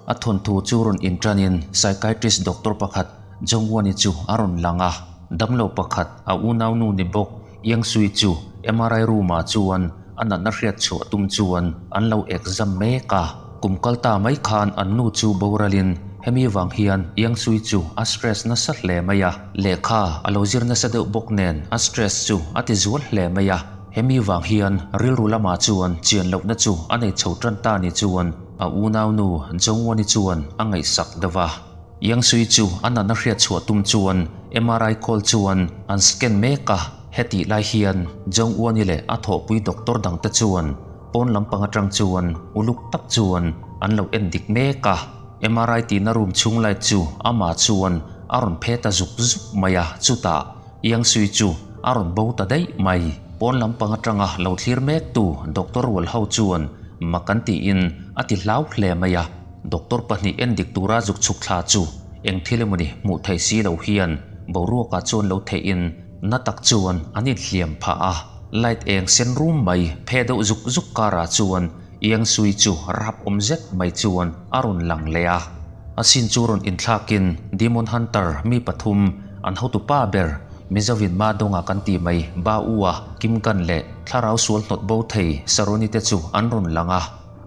A thawnthu chu rawn inṭanin psychiatrist doctor pakhat Jongwon-i chu a rawn lang a. Damlo pakhat a unaunu ni bawk Yang Sui chu MRI room-ah chuan a natna hriat chhuah tum chuan an lo exam mek a. Kum kal ta mai khan an nu chu boralin hemi vang hian Yang Sui chu a stress nasa hle mai a. Lehkha a lo zir nasa deuh bawk nen a stress chu a ti zual hle mai a. Hemi vang hian rilru lamah chuan chian lohna chu a nei chho tan ta ni chuan a unaunu Jongwon-i chuan a ngaihsak deuh a. Yang Sui chu a natna hriat chhuah tum chuan MRI khawl chuan an scan mek a. Hetih lai hian Jongwon-i leh a thawhpui doctor dangte chuan pawn lampang atang chuan uluk tak chuan an lo en dik mek a. MRI tihna room chhung light chu amah chuan a rawn phe ta zuk zuk mai a, chutah Yang Sui chu a rawn bo ta daih mai. Pawn lampang atanga lo thlir mektu doctor rual ho chuan mak an tiin a ti hlau hle mai a. Doctor pahnih en dik tura zuk chhuk thla chu eng thil emawni hmuh theih si lo hian boruakah chuan lo theihin na tak chuan an inhliam phah a. Light eng sen rum mai phe deuh zuk zuk karah chuan Yang Sui chu rap awm zet mai chuan a rawn lang leh a. A sin chu rawn inthlakin Demon Hunter mi pathum an hotu pa ber Mizovin Ma Donga kan tih mai Ba U-a Kim Gun leh thlarau sual hnawt bo thei Saroni te chu an rawn lang a.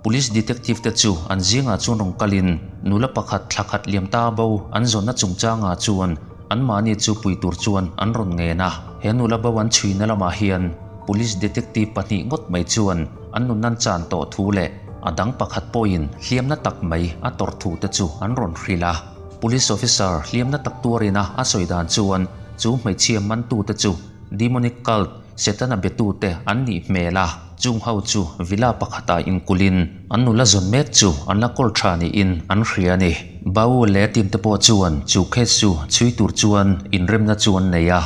Police detective te chu an zingah chuan rawn kalin nula pakhat thla khat liam ta bo an zawnna chungchangah chuan anmahni chu pui tur chuan an rawn ngen a. He nula bo an chhuina lamah hian Police detective pahnih ngawt mai chuan an nun an chan tawh thu leh a dang pakhat pawhin hliamna tak mai a tawrh thu te chu an rawn hrilh a. Police officer hliamna tak tuarina a sawi dan chuan chu hmeichhia mantute chu demonic cult Setana betute an nih hmel a, chung ho chu villa pakhatah inkulhin an nula zawn mek chu an la kawl tha niin an hria a ni. Bau leh team te pawh chuan chu case chu chhui tur chuan inremna chu an nei a.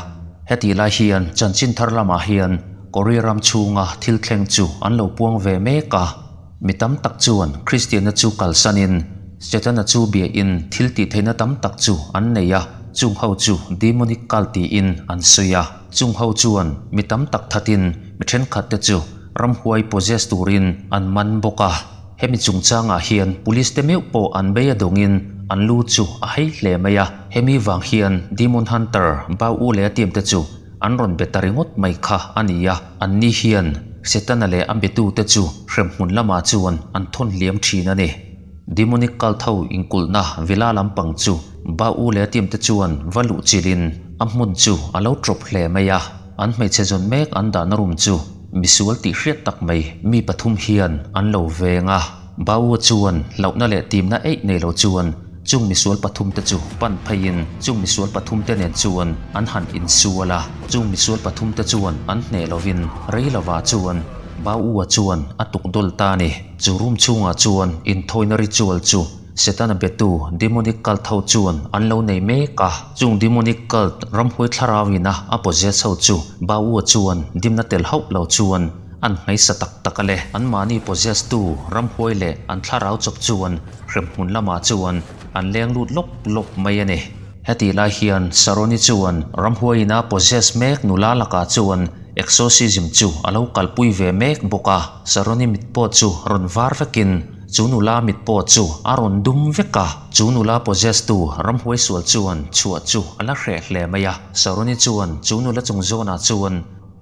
Hetih lai hian chanchin thar lamah hian Korea ram chhunga thil thleng chu an lo puang ve mek a. Mi tam tak chuan Kristianna chu kalsanin Setana chu biain thil tih theihna tam tak chu an nei a, chung ho chu demonic cult tiin an sawi a. Chung ho chuan mi tam tak thatin mi thenkhat te chu ramhuai possess turin an man bawk a. Hemi chungchangah hian police te meuh pawh an bei a dawngin an lu chu a hei hle mai a. Hemi vang hian Demon Hunter Bau U leh a team te chu an rawn be ta ringawt mai kha a ni a. Anni hian Setana leh a betute chu hremhmun lamah chuan an thawn hliam thin a ni. Demonic cult ho inkulhna villa lampang chu Ba U leh a team te chuan va luh chilhin a hmun chu a lo tawp hle mai a. An hmeichhe zawn mek an dahna room chu misual tih hriat tak mai mi pathum hian an lo veng a. Ba U chuan hlauhna leh timna eih nei lo chuan Chung misual pathum te chu pan pheiin chung misual pathum te nen chuan an han insual a, chung misual pathum te chuan an hneh lovin rei lovah chuan Bau-a chuan a tuk dawl ta a ni. Chu room chhungah chuan inthawina ritual chu Setana betu demonic cult ho chuan an lo nei mek a, chung demonic cult ramhuai thlarauin a a possess ho chu Bau-a chuan dimna tel hauh lo chuan an hmeisa tak tak a le. Anmahni possess tu ramhuai leh an thlarau chawp chuan Hremhmun lamah chuan an leng lut lawp lawp mai a ni. Hetih lai hian Saroni chuan ramhuaiin a possess mek nula lakah chuan exorcism chu a lo kalpui ve mek bawk a. Saroni mit pawh chu rawn var vekin chu nula mit pawh chu a rawn dum vek a. Chu nula possess tu ramhuai sual chuan chhuah chu a la hreh hle mai a. Saroni chuan chu nula chung zawnah chuan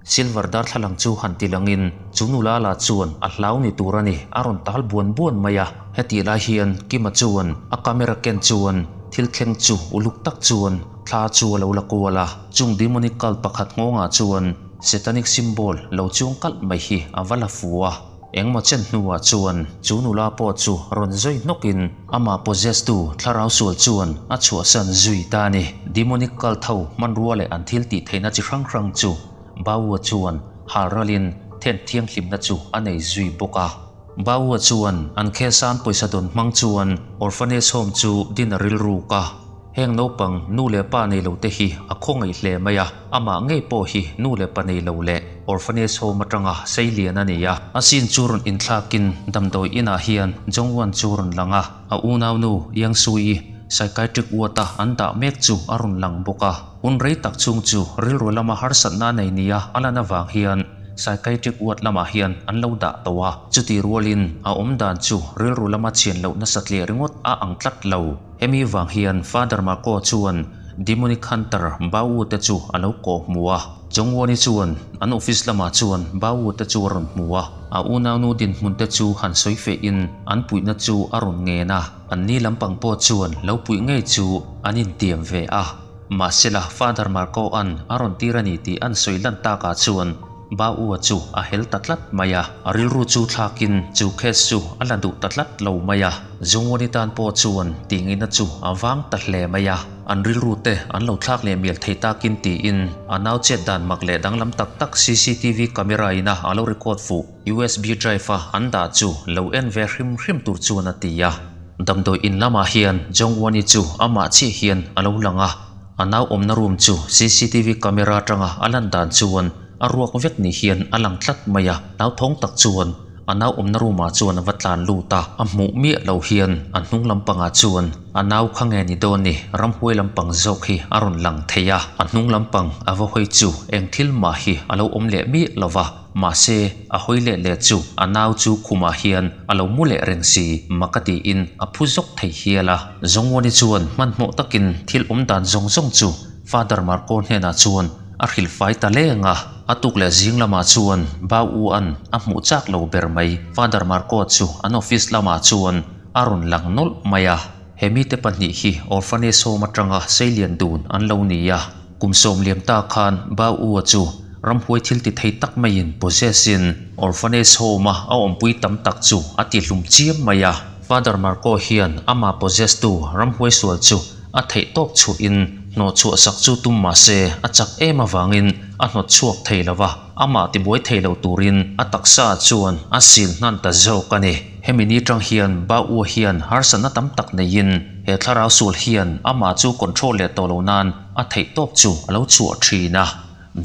Silver darthlalang chu han ti langin chu nula lah chuan a hlau ni tur a ni, a rawn tal buan buan mai a. Hetih lai hian Kima chuan a camera ken chuan thil thleng chu uluk tak chuan thla chu a lo la kual a. Chung demonic cult pakhat nghawngah chuan satanic symbol lo chuang kalh mai hi a va la fu a. Engmaw chen hnuah chuan chu nula pawh chu rawn zui hnawkin amah possess tu thlarau sual chuan a chhuahsan zui ta a ni. Demonic cult ho hmanrua leh an thil tih theihna chi hrang hrang chu Baua chuan hal ralin then thianghlimna chu a nei zui bawk a. Baua chuan an khesan pawisa dawn hmang chuan orphanage home chu din a rilruk a. Heng naupang nu leh pa nei lo te hi a khawngaih hle mai a, amah ngei pawh hi nu leh pa nei lo leh orphanage home atanga sei lian a ni a. A sin chu rawn inthlakin damdawi inah hian Jongwon chu rawn lang a, a unaunu Yang Sui-i psychiatric ward-a an dah mek chu a rawn lang bawk a. Hun rei tak chhung chu rilru lama harsatna a nei nia a lan avang hian Psychiatric ward lamah hian an lo dah tawh a, chutih rualin a awm dan chu rilru lama chhian loh nasat leh ringawt a ang tlat lo. Hemi vang hian Father Marco chuan Demonic Hunter Bau te chu a lo kawh hmu a, Jongwon-i chuan an office lamah chuan Bau te chu a rawn hmu a, a unaunu dinhmun te chu han sawi fehin an puihna chu a rawn ngen a, anni lampang pawh chuan lo puih ngei chu an intiam ve a. Mahsela Father Marco-a'n a rawn tir a ni tih an sawi lan takah chuan Ba-ua chu a hel ta tlat mai a, a rilru chu thlakin chu case chu a la duh ta tlat lo mai a. Zungawni tan pawh chuan tihngihna chu a vang ta hle mai a, an rilru te an lo thlak leh mial thei takin tiin a nau chet dan mak leh danglam tak tak cctv camera ina a lo record fuh usb drive a an dah chu lo en ve hrim hrim tur chuan a ti a. Damdawi in lamah hian Jongwani chu amah chiah hian a lo lang a, a nau awmna room chu cctv camera atanga a lan dan chuan a ruak vek ni hian a lang tlat mai a, hlauthawng tak chuan a nau awmna room ah chuan a va tlan lut a, a hmuh miah lo hian a hnung lampangah chuan a nau kha nge ni dawn ni ramhuai lampang zawk hi a rawn lang thei a, a hnung lampang a va hawi chu eng thil mah hi a lo awm leh miah lo va, mahse a hawi leh leh chu a nau chu khumah hian a lo mu leh reng si, mak a tiin a phu zawk thei hial a. Zawngwani chuan hmanhmawh takin thil awm dan zawng zawng chu Father Marco hnenah chuan a hrilh fai ta leng a, a tuk leh zing lamah chuan Bau U-a'n a hmuh chak lo ber mai. Father Marco chu an office lamah chuan a rawn lang nawlh mai a. He mite pahnih hi orphanage home atanga seilian dun an lo ni a. Kum 90 ta khan Bau U-a chu ramhuai thil ti thei tak maiin possess-in orphanage home-a a awmpui tam tak chu a tihlum chiam mai a. Father Marco hian amah possess-tu ramhuai sual chu a theih tawp chhuahin hnawh chhuah sak chu tum mah se a chak em avangin a hnawt chhuak thei lo va, amah tibuai thei lo turin a taksa chuan a sil hnan ta zawk a ni. Hemi ni tang hian Ba Ua hian harsatna tam tak neiin he thlarau sual hian amah chu control leh tawh lo nan a theih tawp chu a lo chhuah thin a.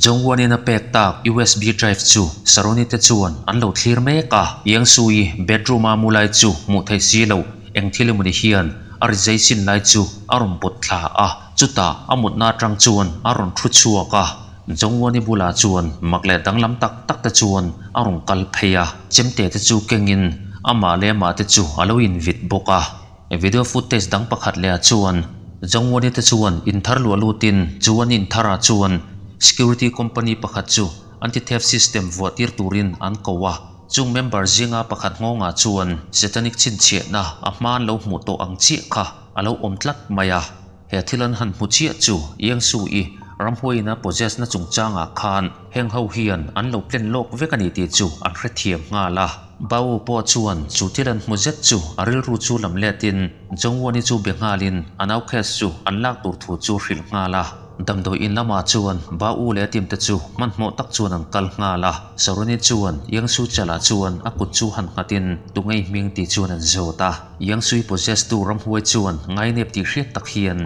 Jongwon-in a pek tak USB drive chu Saroni te chuan an lo thlir mek a. Yang Sui bedroom-a mu lai chu hmuh theih si loh eng thil emawni hian a ri zai sin lai chu a rawn pawt thla a, chutah a mutna atang chuan a rawn thu chhuak a. Jongwon-i bulah chuan mak leh danglam tak tak te chuan a rawn kal phei a, chemte te chu kengin amah leh amah te chu a lo invit bawk a. Video footage dang pakhat leh ah chuan Jongwon-i te chuan inthar luah lutin chu an inthar ah chuan security company pakhat chu anti-theft system vuah tir turin an ko a. Chung member zinga pakhat nghawngah chuan satanic chhinchhiahna a hma an lo hmuh tawh ang chiah kha a lo awm tlat mai a. He thil an han hmu chiah chu Yangsu-i ramhuaiin a possess na chungchangah khan heng ho hian an lo plan lawk vek a ni tih chu an hrethiam nghal a. Bao pawh chuan chu thil an hmu zet chu a rilru chu lam letin Jongwon-i chu be nghalin a nau case chu an lak tur thu chu hrilh nghal a. Damdawi in lamah chuan Ba U leh a team te chu hmanhmawh tak chuan an kal nghal a. Saroni chuan Yangsu chalah chuan a kut chu han nghatin tungei hming tih chuan an zawt a. Yangsui possess tu ramhuai chuan ngainep tih hriat tak hian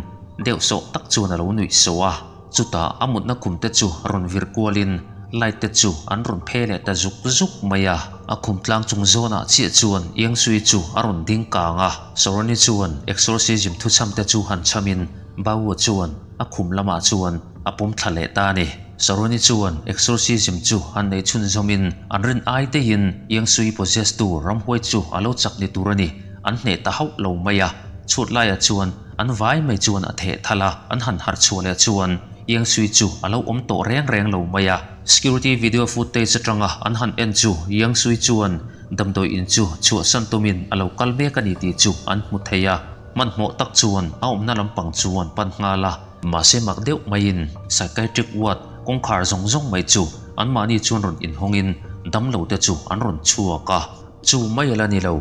deuh sawh tak chuan a lo nuih sawh a. Chutah a mutna khum te chu rawn vir kualin light te chu an rawn phe leh ta zuk zuk mai a. A khum tlang chung zawnah chiah chuan Yangsui chu a rawn ding kang a. Saroni chuan exorcism thuchham te chu han chhamin Baua chuan a khum lamah chuan a pawm thla leh ta a ni. Saroni chuan exorcism chu han nei chhunzawmin an rin ai teiin Yangsui possess tu ramhuai chu a lo chak ni tur a ni, an hneh ta hauh lo mai a. Chhut laiah chuan an vai mai chuan a theh thal a, an han harh chhuah leh chuan Yangsui chu a lo awm tawh reng reng lo mai a. Security video footage atanga an han en chu Yangsui chuan damdawi in chu chhuahsan tumin a lo kal mek a ni tih chu an hmu thei a. Hmanhmawh tak chuan a awmna lampang chu an pan nghal a, mahse mak deuh maiin psychiatric ward kawngkhar zawng zawng mai chu anmahni chuan rawn inhawngin damlo te chu an rawn chhuak a. Chu mai a la ni lo,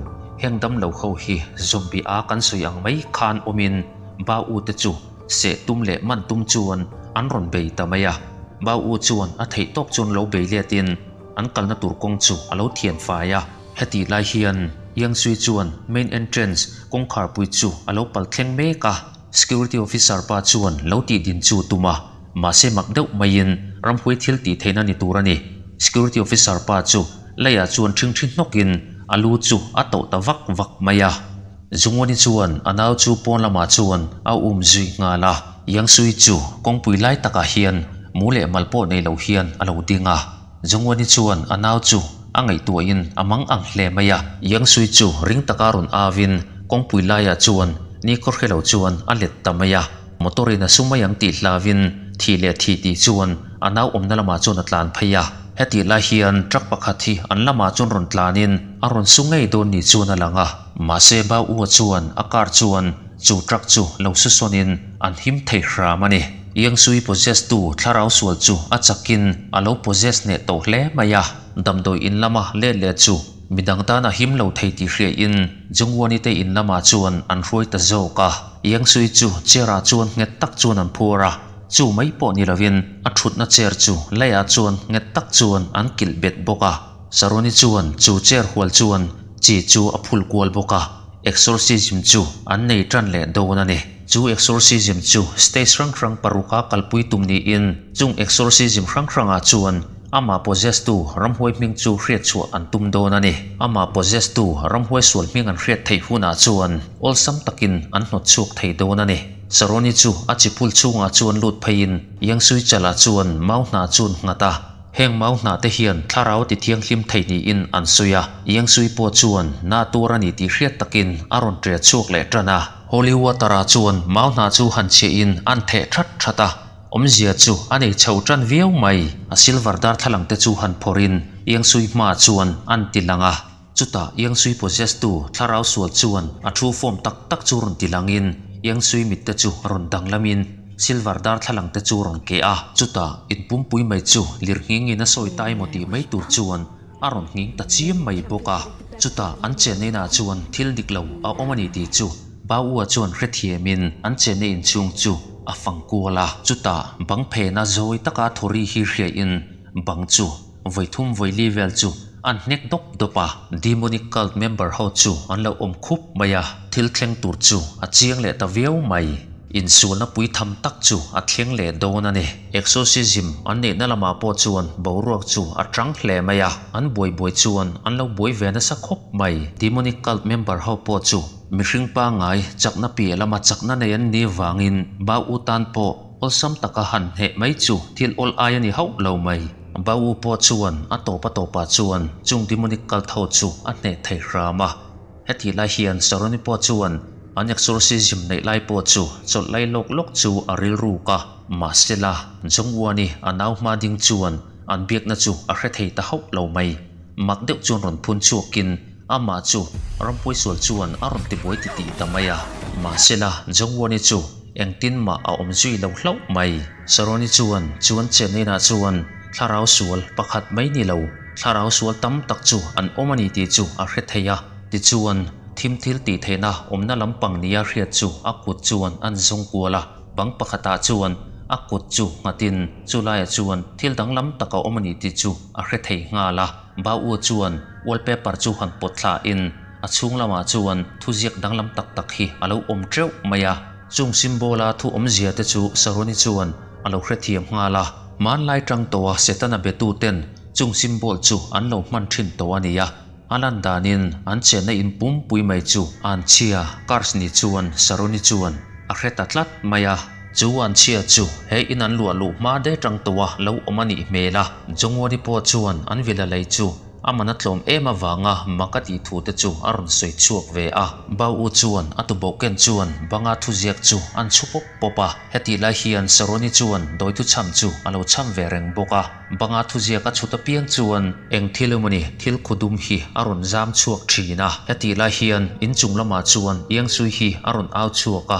heng damlo ho hi zombie a kan sawi ang mai khan awmin Ba U te chu seh tum leh man tum chuan an rawn bei ta mai a. Ba U chuan a theih tawp chuan lo bei letin an kalna tur kawng chu a lo thian fai a. Hetih lai hian Yang Sui chuan main entrance kawngkharpui chu a lo pal thleng mek a, security officer pa chuan lo tih din chu tum a, mahse mak deuh maiin ramhuai thil tih theihna ni tur a ni. Security officer pa chu leiah chuan ṭhingṭhi hnawkin a lu chu a tauh ta vak vak mai a. Zungawni chuan a nau chu pawn lamah chuan a um zui nghal a, Yang Sui chu kawngpui lai takah hian mu leh mal pawh nei lo hian a lo ding a. Jongwani chuan a nau chu a ngaihtuahin a mang ang hle mai a. Yang Sui chu ring taka rawn avin kawngpui laiah chuan nikhaw hre lo chuan a let ta mai a. Motor in a su mai ang tih hlavin thih leh thih tih chuan a nau awmna lamah chuan a tlan phei a. Hetih lai hian truck pakhat hi an lamah chuan rawn tlanin a rawn su ngei dawn ni chuan a lang a. Mahse Bau Ua chuan a car chuan chu truck chu lo su sawnin an him thei hram a ni. Yang Sui possess tu thlarau sual chu a chakin a lo possess hneh tawh hle mai a. Damdawi in lama let leh chu midang tan a him lo thei tih hriain Jungwani te in lamah chuan an hruai ta zawk a. Yang Sui chu chair ah chuan nghet tak chuan an phuar a, chu mai pawh ni lovin a thutna chair chu leiah chuan nghet tak chuan an kilh bet bawk a. Saroni chuan chu chair hual chuan chi chu a phul kual bawk a, exorcism chu an nei tan leh dawn a ni. Chu exorcism chu stage hrang hrang paruka kalpui tum niin chung exorcism hrang hrangah chuan amah possess tu ramhuai hming chu hriat chhuah an tum dawn a ni. Amah possess tu ramhuai sual hming an hriat theih hunah chuan awlsam takin an hnawt chhuak thei dawn a ni. Saroni chu a chiphul chhungah chuan lut pheiin Yang Sui chalah chuan mau hna chuan nghat a. Heng mau hna te hian thlarau ti thianghlim thei niin an sawi a. Yang Sui pawh chuan na tur a ni tih hriat takin a rawn ṭe chhuak leh ṭan a. Holy water-ah chuan mau hna chu han chhiahin an theh ṭhat ṭhat a. Awmzia chu a nei chho tan viau mai. A silver darthlalang te chu han phawrhin Yang Sui hmaah chuan an ti lang a. Chutah Yang Sui possess tu thlarau sual chuan a thu form tak tak chu rawn ti langin Yang Sui mit te chu rawn danglamin silver darthlalang te chu rawn keh a. Chutah in pumpui mai chu lir nghingin a sawi ta emaw tih mai tur chuan a rawn nghing ta chiam mai bawk a. Chutah an chenna inah chuan thil dik lo a awm a ni tih chu Baua chuan hrethiamin an chenna inchhung chu a fang kual a. Chutah bang phena zawi taka thawri hi hriain bang chu vawi thum vawi li vel chu an hnek dawp dawp a. Demonic cult member ho chu an lo awm khup mai a, thil thleng tur chu a chiang leh ta viau mai. Insualna pui tham tak chu a thleng leh dawn a ni. Exorcism an neihna lamah pawh chuan boruak chu a tang hle mai a, an buai buai chuan an lo buai ve nasa khawp mai. Demonic cult member ho pawh chu mihring pangngai chakna piah lama chakna nei an nih vangin Bau U tan pawh awlsam taka han hneh mai chu thil awl ai a ni hauh lo mai. Bau U pawh chuan a tawp a tawpah chuan chung demonic cult ho chu a hneh thei hram a. Hetih lai hian Saroni pawh chuan an exorcism neih lai pawh chu chawlh lai lawk lawk chu a rilruk a. Mahsela, Jongwani a nau hma ding chuan an biakna chu a hre thei ta hauh lo mai. Mak deuh chuan rawn phun chhuakin amah chu rampuai sual chuan a rawn tibuai titih ta mai a. Mahsela, Jongwani chu engtin mah a awm zui lo hlauh mai. Saroni chuan chuan chenna inah chuan thlarau sual pakhat mai ni lo, thlarau sual tam tak chu an awm a ni tih chu a hre thei a. Tichuan, thim thil tih theihna awmna lampang nia hriat chu a kut chuan an zawng kual a. Bang pakhatah chuan a kut chu nghatin chu laiah chuan thil danglam tak a awm a ni tih chu a hre thei nghal a. Bau chuan wallpaper chu han pawt thlain a chhung lamah chuan thuziak danglam tak tak hi a lo awm teuh mai a. Chung symbol-a thu awmzia te chu Saroni chuan a lo hrethiam nghal a. Hmanlai tang tawha Setana betuten chung symbol chu an lo hman thin tawh a ni a. A lan danin an chenna in pumpui mai chu an chhia curse ni chuan Saroni chuan a hre ta tlat mai a. Chu an chhia chu he in an luah luh hma de tang tawha lo awm a nih hmel a. Jongwani pawh chuan an villa lei chu a man a tlawm em avanga mak a tih thu te chu a rawn sawi chhuak ve a. Bau U chuan a tuboh ken chuan banga thuziak chu an chhu pawp pawp a. Hetih lai hian Saroni chuan dawi thuchham chu a lo chham ve reng bawk a. Banga thuziak a chhut apiang chuan eng thil emawni thil khudum hi a rawn zam chhuak thin a. Hetih lai hian inchung lamah chuan Iang Sui hi a rawn au chhuak a,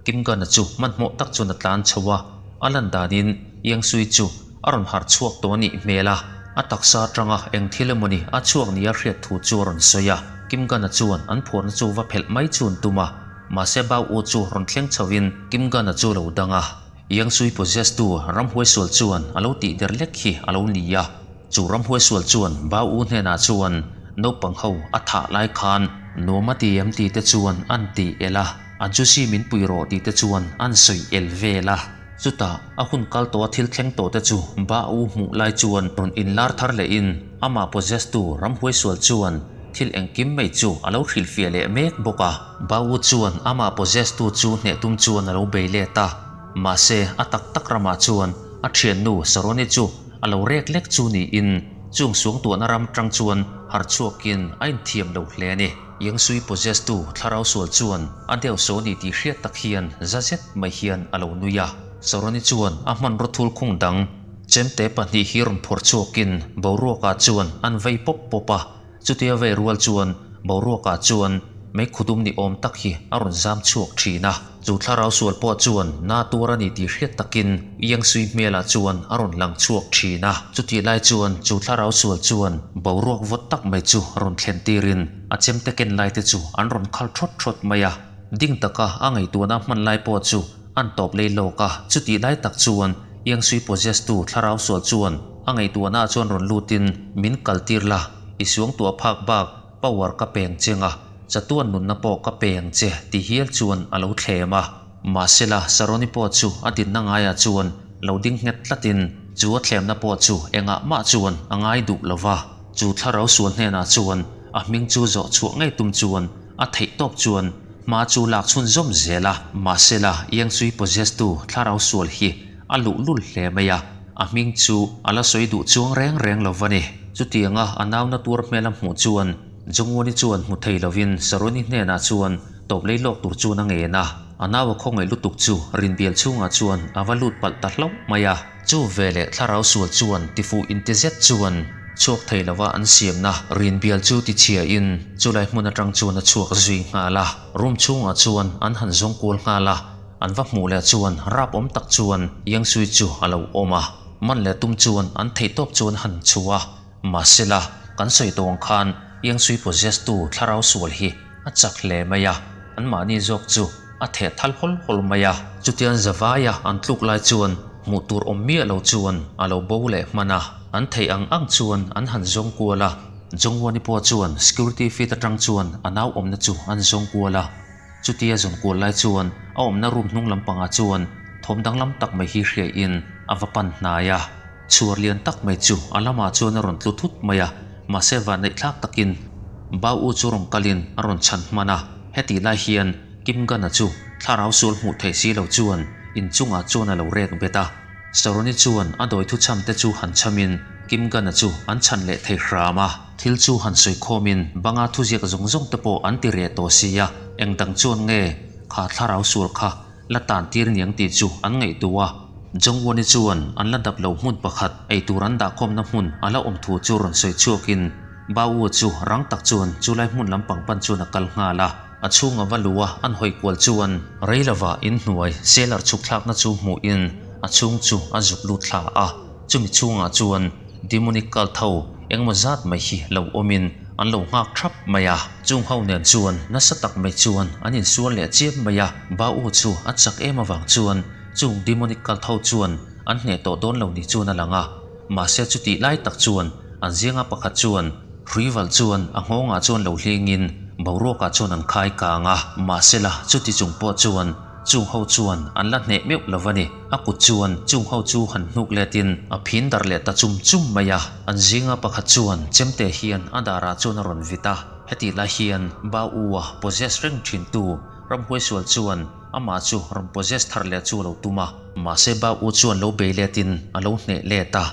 Kim Gun-a chu hmanhmawh tak chuan a tlan chho a. A lan danin Iang Sui chu a rawn harh chhuak tawh a nih hmel a, a taksa atanga eng thil emawni a chhuak nia hriat thu chu a rawn sawi a. Kim Gun-a chuan an phuarna chu va phelh mai chu an tum a, mahse Bao U chu rawn thleng chhoin Kim Gun-a chu a lo dang a. Yang Sui possess tu ramhuai sual chuan a lo tih der lek hi a lo ni a. Chu ramhuai sual chuan Bao U hnenah chuan naupang ho a thah lai khan nuam a ti em tih te chuan an tih el a, a juicy min pui rawh tih te chuan an sawi el vel a. Chutah a hun kal tawh a thil thleng tawh te chu Bao U hmuh lai chuan rawn inlar thar lehin amah possess tu ramhuai sual chuan thil engkim mai chu a lo hrilhfiah leh mek bawk a. Bao U chuan amah possess tu chu hneh tum chuan a lo bei let a. Mahse, a tak tak ramah chuan a thiannu Saroni chu a lo rek lek chu niin chung suangtuahna ram tang chuan harh chhuakin a inthiam lo hle a ni. Iang Sui possess tu thlarau sual chuan a deuh saw ni tih hriat tak hian za zet mai hian a lo nui a. Saroni chuan a hmanraw thul khung dang chemte pahnih hi rawn phawrh chhuakin boruakah chuan an vei pawp pawp a. Chutia vei rual chuan boruakah chuan meikhudum ni awm tak hi a rawn zam chhuak thin a. Chu thlarau sual pawh chuan na tuar a ni tih hriat takin Iang Sui hmelah chuan a rawn lang chhuak thin a. Chutih lai chuan chu thlarau sual chuan boruak vawt tak mai chu rawn thlen tirin a chemte ken lai te chu an rawn khal thawt thawt mai a. Ding taka a ngaihtuahna hman lai pawh chu an tawp lei lawk a. Chutih lai tak chuan Iang Sui possess tu thlarau sual chuan a ngaihtuahna chuan rawn lutin min kal tir la, i suangtuah phak bak power ka peng cheng a, chatuan nunna pawh ka peng che ti hial chuan a lo thlem a. Mahsela Saroni pawh chu a dinna ngaiah chuan lo ding nghet tlatin chu a thlemna pawh chu engah mah chuan a ngai duh lova. Chu thlarau sual hnenah chuan a hming chu zawh chhuah ngei tum chuan a theih tawp chuan hma chu lak chhun zawm zel a. Mahsela Iang Sui possess tu thlarau sual hi a luh lul hle mai a, a hming chu a la sawi duh chuang reng reng lo va ni. Chutianga a nauna tuar hmel a hmuh chuan Jongwani chuan hmu thei lovin Saroni hnenah chuan tawp lei lawk tur chuan a ngen a. A nau a khawngaih lutuk chu rinbial chhungah chuan a va lut palh ta hlauh mai a. Chu veleh thlarau sual chuan tifuh intizet chuan chhuak thei lova an siamna rinbial chu tichhiain chulai hmun atang chuan a chhuak zui nghal a. Room chhungah chuan an han zawng kual nghal a. An va hmuh leh chuan rap awm tak chuan Iang Sui chu a lo awm a. Man leh tum chuan an theihtawp chuan han chhu a. Mahsela, kan sawi tawh ang khan Iang Sui possess tu thlarau sual hi a chak hle mai a, anmahni zawk chu a theh thal hawl hawl mai a. Chutiang zavaia an tluk lai chuan hmuh tur awm miah lo chuan a lo bo leh hman a, an theih ang ang chuan an han zawng kual a. Jongwani pawh chuan security feed atang chuan a nau awmna chu an zawng kual a. Chutia zawn kual lai chuan a awmna room hnung lampangah chuan thawm danglam tak mai hi hriain a va pan hnai a. Chhuar lian tak mai chu a lamah chuan a rawn tlu thut mai a, mahse vanneih thlak takin Bau U chu rawn kalin a rawn chhan hman a. Hetih lai hian Kim Gun-a chu thlarau sual hmuh theih si lo chuan inchungah chuan a lo rek bet a. Saroni chuan a dawi thu chham te chu han chhamin Kim Gun-a chu an chhan leh thei hram a. Thil chu han sawi khawmin banga thuziak zawng zawng te pawh an ti reh tawh si a, eng dang chuan nge kha thlarau sual kha la tan tir niang tih chu an ngaihtuah a. Jongwani chuan an la dap lo hmun pakhat eitur an dahkhawmna hmun a la awm thu chu rawn sawi chhuakin Bau chu rang tak chuan chulai hmun lampang pan chuan a kal nghal a. A chhung a va lu a, an hawi kual chuan rei lova inhnuai cellar chhuk thlakna chu hmuhin a chhung chu a zuk lut thla a. Chumi chhungah chuan demonic cult ho engemaw zat mai hi lo awmin an lo nghak thap mai a. Chung ho nen chuan nasa tak mai chuan an insual leh chiam mai a. Bau chu a chak em avang chuan chung demonic cult ho chuan an hneh tawh dawn lo ni chuan a lang a. Mahse chutih lai tak chuan an zinga pakhat chuan hruival chuan a nghawngah chuan lo hlingin boruakah chuan an khai kang a. Mahsela chuti chung pawh chuan chung ho chuan an la hneh meuh lo a ni. A kut chuan chung ho chu han hnuk letin a phin darh leh ta chum chum mai a. An zinga pakhat chuan chemte hian a darah chuan a rawn vit a. Hetih lai hian Bau U-a possess reng thintu ramhuai sual chuan amah chu rawn possess thar leh chu a lo tum a. Mahse Bau U chuan lo bei letin a lo hneh let a.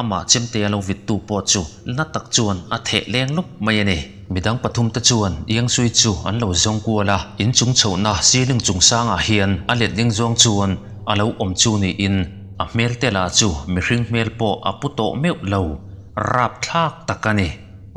Amah chemte a lo vittu pawh chu na tak chuan a theh leng lawp mai a ni. Midang pathum te chuan Iang Sui chu an lo zawng kual a, inchung chhohna ceiling chung sangah hian a letling zawng chuan a lo awm chu niin a hmel te lah chu mihring hmel pawh a pu tawh meuh lo, rapthlak tak a ni.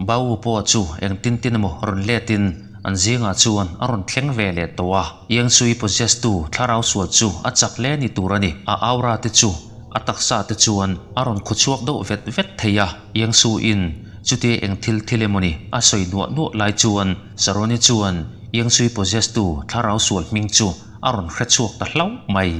Bau pawh chu engtin tin emaw rawn letin an zingah chuan a rawn thleng ve leh tawh a. Iang Sui possess tu thlarau sual chu a chak hle ni tur a ni. A aura te chu a taksa te chuan a rawn khaw chhuak deuh vet vet thei a. Iang Suiin chutia eng thil thil emawni a sawi nuah nuah lai chuan Saroni chuan Iang Sui possess tu thlarau sual hming chu a rawn hre chhuak ta hlauh mai.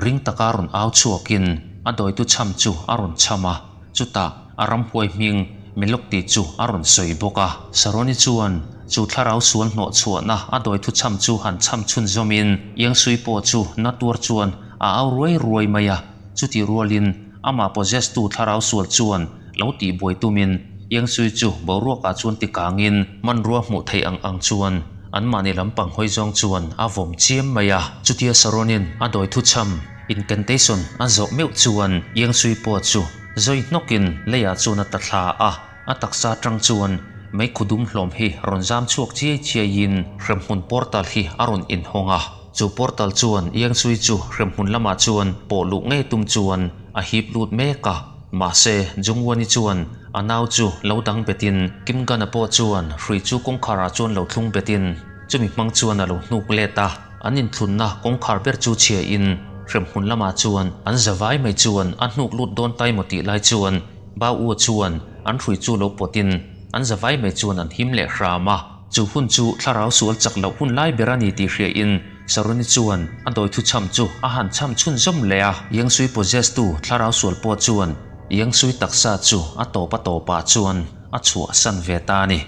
Ring taka rawn au chhuakin a dawitu chham chu a rawn chham a, chutah a ramhuai hming Melok tih chu a rawn sawi bawk a. Saroni chuan chu thlarau sual hnawh chhuahna a dawi thu chham chu han chham chhun zawmin Iang Sui pawh chu na tuar chuan a au ruai ruai mai a. Chutih rualin amah possess tu thlarau sual chuan lo tih buai tumin Iang Sui chu boruakah chuan tikangin hmanrua hmuh theih ang ang chuan anmahni lampang hawi zawng chuan a vawm chiam mai a. Chutia Saronin a dawi thu chham incantation a zawh meuh chuan Iang Sui pawh chu. Zawi hnawkin leiah chuan a ta thla a, a taksa atang chuan meikhu dum hlawm hi rawn zam chhuak chiai chiaiin hremhmun portal hi a rawn inhawng a. Chu portal chuan Iangchui chu hremhmun lamah chuan pawh luh ngei tum chuan a hip lut mek a. Mahse, Jungwon-i chuan a nau chu lo dang betin Kim Gun-a pawh chuan hrui chu kawngkharah chuan lo thlung betin chumi hmang chuan a lo hnuk let a. An inthlunna kawngkhar ber chu chhiain hremhmun lamah chuan an zavai mai chuan a hnuk lut dawn ta emaw tih lai chuan Bao U chuan an hrui chu lo pawtin an zavai mai chuan an him leh hram a. Chu hun chu thlarau sual chak loh hun lai ber a ni tih hriain Saruni chuan a dawi thu chham chu a han chham chhunzawm leh a. Iangsuii possess-tu thlarau sual pawh chuan Iangsuii taksa chu a tawp a tawpah chuan a chhuahsan ve ta a ni.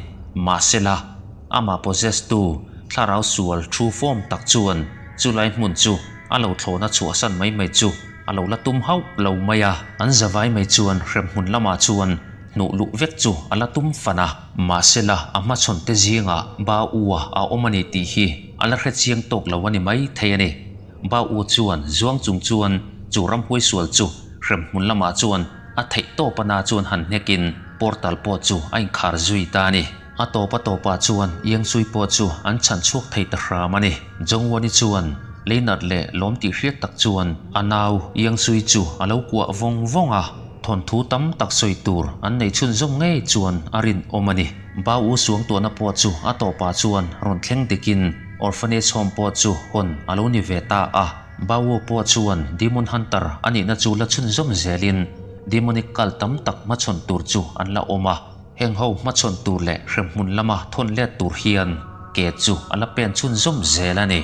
Mahsela, amah possess-tu thlarau sual thu fawm tak chuan chulai hmun chu a lo thlawhna chhuahsan mai mai chu a lo la tum hauh lo mai a. An zavai mai chuan hremhmun lamah chuan hnuh luh vek chu a la tum fan a. Mahsela, a hmachhawn te zingah Ba U-a a awm a ni tih hi a la hre chiang tawk lo a ni mai thei a ni. Ba U chuan zuang chung chuan chu ramhuai sual chu hremhmun lamah chuan a theih tawp a na chuan han hnekin portal pawh chu a inkhar zui ta a ni. A tawp a tawpah chuan Iangchui pawh chu an chhan chhuak thei ta hram a ni. Jongwani chuan Leinat leh lawm tih hriat tak chuan a nau Iangchui chu a lo kuah vawng vawng a, thawnthu tam tak sawi tur an nei chhunzawm ngei chuan a rinawm a ni. Bau U Suangtuahna pawh chu a tawpah chuan rawn thleng dikin Orphanage Home pawh chu hawn a lo ni ve ta a. Bau U pawh chuan Demon Hunter a nihna chu la chhunzawm zelin Demonic cult tam tak hmachhawn tur chu an la awm a. Heng ho hmachhawn tur leh hremhmun lama thawn let tur hian ke chu a la pen chhunzawm zel a ni.